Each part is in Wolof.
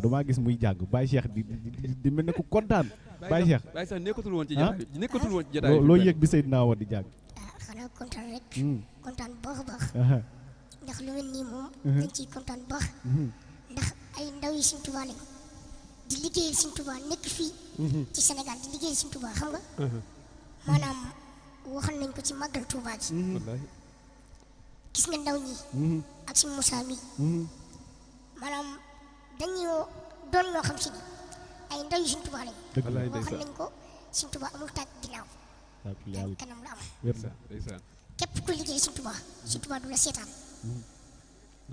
damaa gis muy jàng Baye Cheikh di mel ne ku kontaan. Baye Cheikh Baye Cheikh nekkatul woon ci jotaay bi nekkatul woon ci jotaay bi. loo yëg bi Seydina Omar di jàng. xanaa kontaan rek. kontaan bu baax a baax. ndax lu mel nii moom. dañ ciy kontaan bu baax. ndax ay ndaw yi Sëñ Tuubaa lañ di liggéeyal Sëñ Tuubaa nekk fii. ci Sénégal di liggéeyal Sëñ Tuubaa xam nga. maanaam waxal nañ ko ci màggal Tuubaa gi. wallaahi. gis nga ndaw ñi. ak si Moussa mi. maanaam dañoo doon ñoo xam si ni ay ndaw yu Sëñ Tuubaa lañ. wallaahi waxal ndeysaan. nañ ko Sëñ Tuubaa amul tàgg ginnaaw. tàgg kanam la am. ndeysaan. képp ku liggéey Sëñ Tuubaa Sëñ Tuubaa du la seetaan.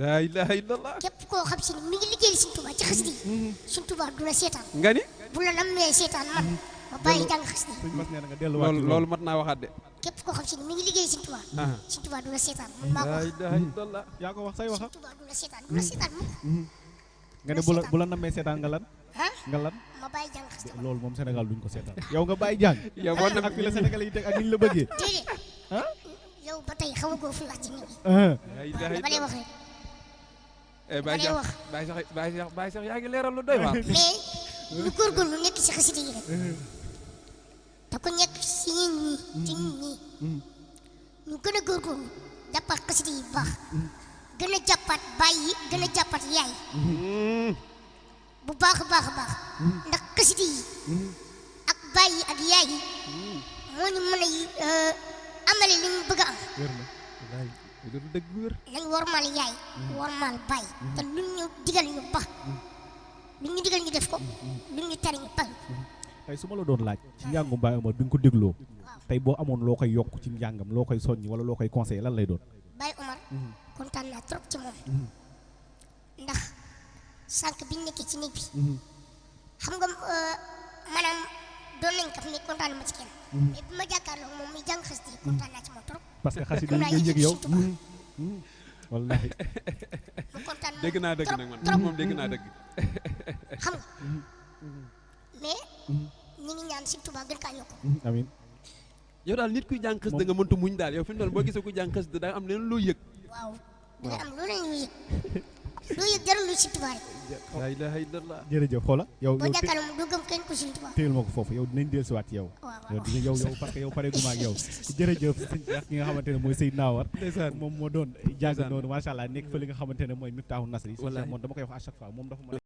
laa ilaaha illallah. képp koo xam si ni mi ngi liggéey Sëñ Tuubaa ci xasida yi. Sëñ Tuubaa du la seetaan. nga ni. bu la nammee seetaan man ma bàyyi jàng xasida yi. sëñ Bass nee na nga delluwaat loolu loolu mat naa waxaat de. képp koo xam si ni mi ngi liggéey Sëñ Tuubaa. Sëñ Tuubaa du la seetaan man maa ko laa wax. ilaaha illallah. yaa ko wax say waxa Sëñ Tuubaa du la seetaan du la seetaan mukk. nga ne bu la nammee seetaan nga lan. ah nga lan ma bàyyi jàng xasida yi. loolu moom Sénégal duñ ko seetaan. yow nga bàyyi jàng. yow boo ak fi la Sénégalais yi teg ak ni ñu la bëggee. déedéet ah. yow ba tey xamagoo fi wax ci nit ñi. laa ilaaha dama lay illallah. wax rek. Baye lay wax. Cheikh Baye Cheikh yaa ngi leeral lu doy waar. mais lu góorgóorlu nekk si xasida yi rek. te ku nekk si ñun ñii ci ñun ñii. ñu gën a góorgóorlu jàppaat xasida yi bu baax. gën a jàppaat baay yi gën a jàppaat yaay. bu baax a baax a baax. ndax xasida yi. ak baay yi ak yaay yi. moo ñu mën a amale li ñu bëgg a am. wér na wallaahi. loolu dëgg bu wér. nañ wormaal yaay. wormaal baay. te luñ ñu digal ñu baax. luñ ñu digal ñu def ko. luñ ñu tere ñu baax. tey su ma la doon laaj ci njàngum Baye Omar bi nga ko dégloo tey boo amoon loo koy yokk ci njàngam loo koy soññ wala loo koy conseillé lan lay doon. Baye Omar. kontaan naa trop ci moom. ndax sànq biñ nekkee ci néeg bi. xam nga maanaam doon nañ ko fi mais kontaan ma ci kenn. mais bi ma jàkkaarloo moom muy jàng xasida yi kontaan naa ci moom trop. parce que xasida yi ngay yëg yow. wallaahi. ma kontaan moom dégg naa dëgg nag man moom dégg naa dëgg. xam nga mais ñi ngi ñaan Sëñ Tuubaa gën kaa yokk. amiin. yow daal nit kuy jàng xës da nga mënta muñ daal yow fi mu toll boo gisee kuy jàng xës da nga am leen loo yëg. waaw da nga am loolu la ñuy yëg. loo yëg jarul lu Sëñ Tuubaa rek. laa ilaaha illallah. jërëjëf xoola yow boo jàkkaarloo moom doo gëm kenn ku Sëñ Tuubaa. téyel ma ko foofu yow dinañ dellusiwaat ci yow. waaw yow parce que yow pare guma ak yow jërëjëf sëñ Cheikh ki nga xamante ne mooy Seydina Omar moom moo doon jàng noonu macha allah nekk fa li nga xamante ne mooy Miftaahu Nasri. wallaahi moom dama koy wax à chaque fois moom dafa mën